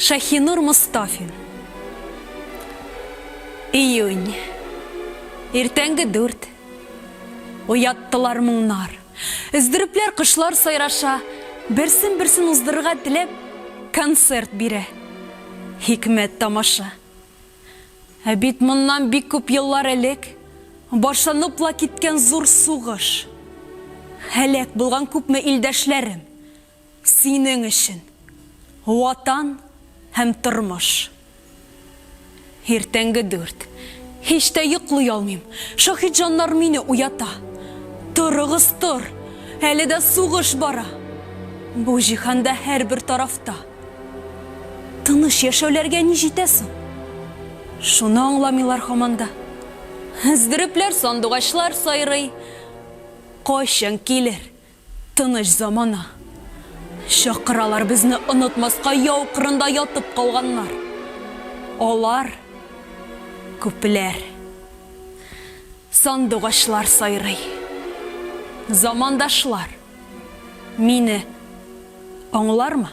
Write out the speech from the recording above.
Шаһинур Мостафин. Июнь. Иртәнге дүрт. Уяттылар моңнар. Өздерепләр кошлар сайраша, берсен-берсен уздырырга теләп, концерт бирә. Хикмәт тамаша. Ә бит моннан бик күп еллар элек башланып ла киткән зур сугыш. Һәлак булган күпме илдәшләрем. Синең өчен. Ватан һәм тормыш. Иртәнге дүрт. Һич тә йоклый алмыйм. Шаһитҗаннар мине уята. Торыгыз, тор! Әле дә сугыш бара. Бу җиһанда һәрбер тарафта. Тыныч яшәүләргә ни җитә соң? Шуны аңламыйлар һаман да. Өздерепләр сандугачлар сайрый. Кайчан килер тыныч замана? Чакыралар безне онытмаска яу кырында ятып калганнар. Алар күпләр. Сандугачлар сайрый. Замандашлар мине аңлармы?